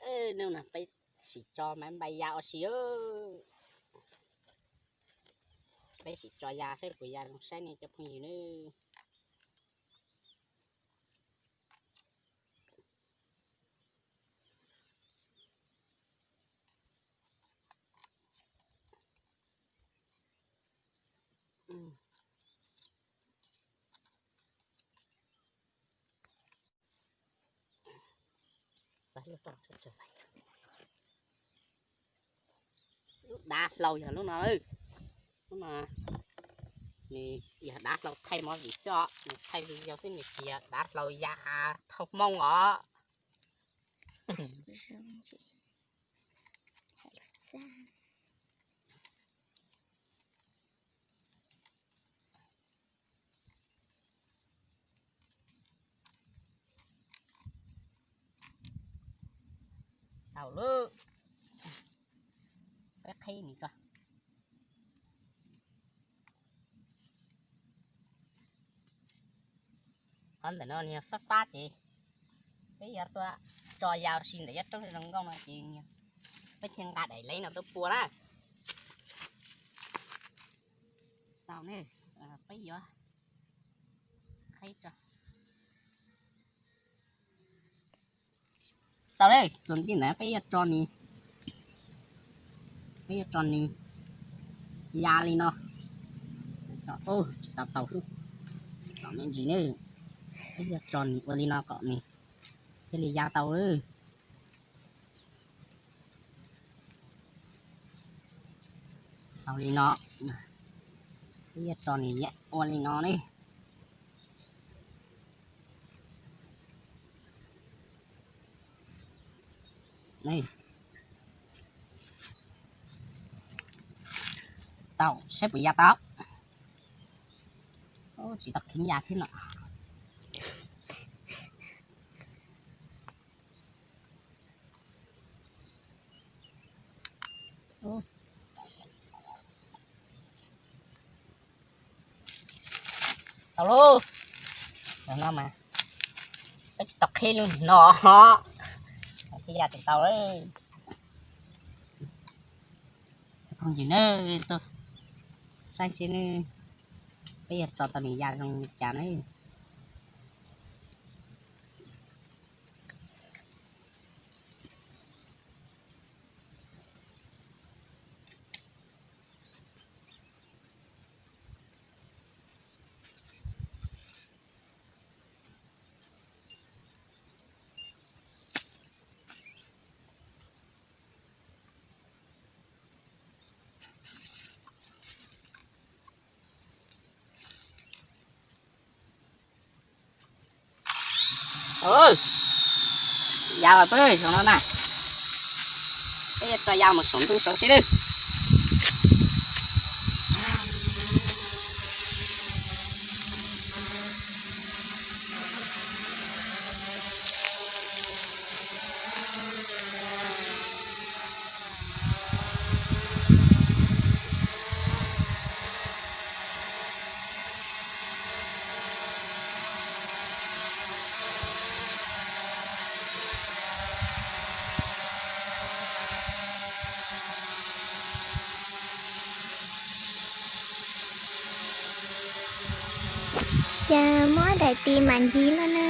Hnub no peb sim tso maiv npais ya ua si. Peb sim tso ya saib puas ya zoo saib ne cov phooj ywg ne. Lub dav hlau yog lub no, lub no nws yog dav hlau thaij movie xwb os, nws thaij video xwb, nws tsis yog dav hlau ya thauj hmoob os. Tau lawm, peb qhib nws tso. Qhov ntawm no nws yog fab fab ces peb yuav tuaj tso ya ua si ntawm yob roob zoo nkauj no ces peb thiaj nqa daim leb no tuaj pua na. Tau ne, peb yuav qhib tso. Tau lawm, txuas ntxiv ntawd peb yuav tso nws, peb yuav tso nws ya li no. Tsis tau tau, tsis tau me ntsis ne, peb yuav tso nws ua li no kom nws thiaj li ya tau. Tau li no, peb yuav tso nws ua li no ne. Tau, saib puas ya tau. Tsis tau khiav ya thiab no. Tau lauj. No mas peb tsis tau qhib lub no, qhib ya tsis tau lawm. Phooj ywg na, tuaj saib seb peb yuav tso tau nws ya zoo li cas na. Ya los peb saum no na, peb yuav tso ya mus saum ntuj saud xwb lawm. Cas muab daim tis mam ncig lawm na.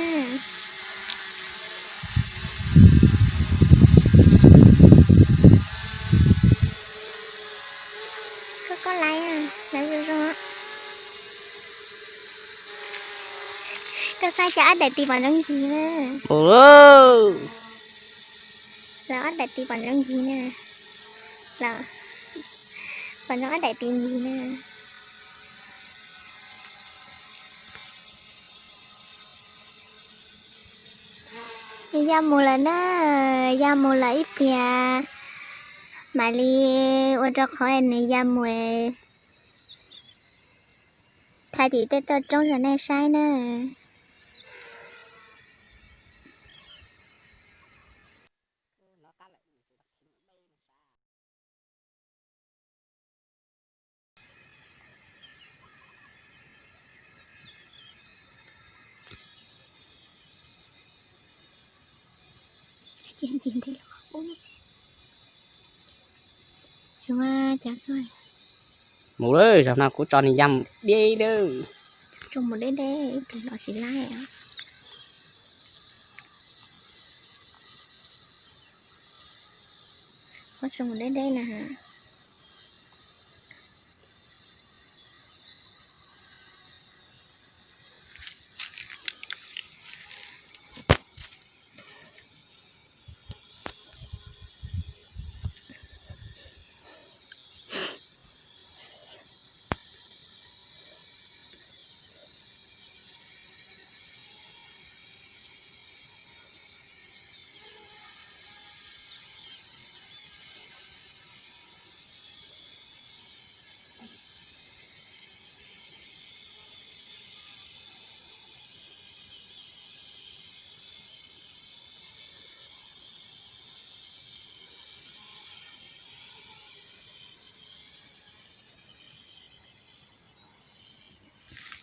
Koj, koj laiv, laiv zoo zoo. Koj saib cas ob daim tis pom ntsoov ncig na. Lawv ob daim tis pom ntsoov ncig na. Lawv pom ntsoov ob daim tis ncig na. Ya mus lawm na, ya mus lawm ib pliag mam li ua rau qhov nws ya mus thaij tim tej toj roob rau nej saib na. Cia ncig ntej los. Mus lawm, zaum no kuv tso nws ya mus deb lawm. Tso mus deb deb, ib pliag los tsis laib. Tso mus deb deb na.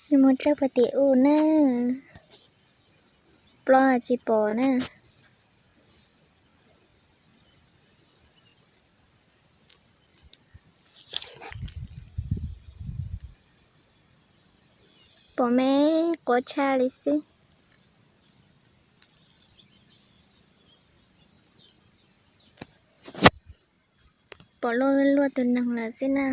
Nws mus tsaug puag tim u na, ploj tsis pom na. Pom me quav tshaj li xwb. Pom luaj luaj tus neeg lawm xwb na.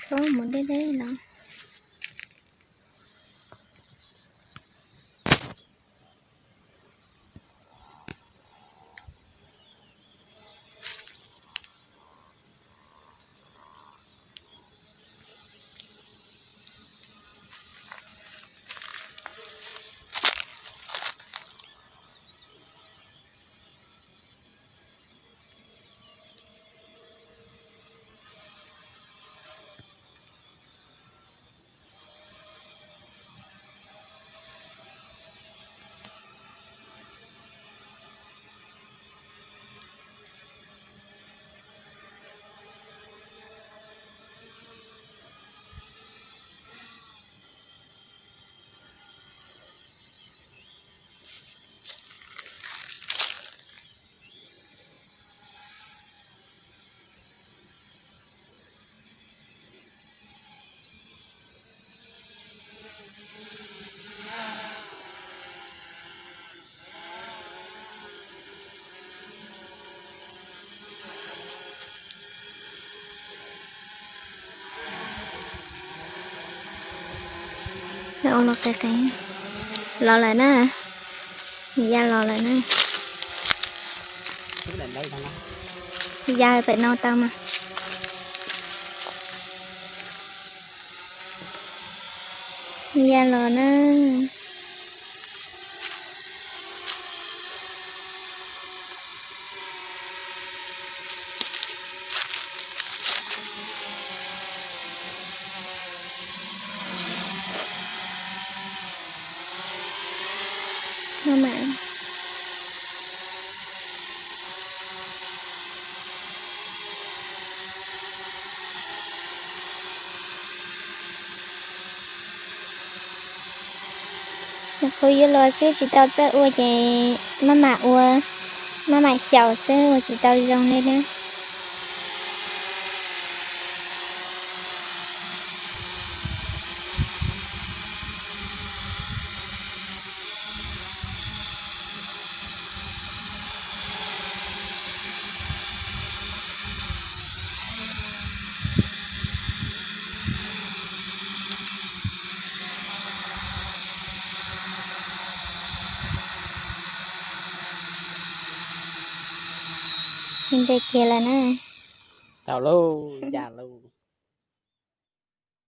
Txhob mus deb deb no. Los lawm na, ya los lawm na. Ya pem no tau mas. Ya los na. Kuv yuav los xwb tsis tau txawj ua ces maj mam ua, maj mam xyaum xwb ua tsis tau zoo li na. Nres kiag lawm na. Tau lauj, ya lauj.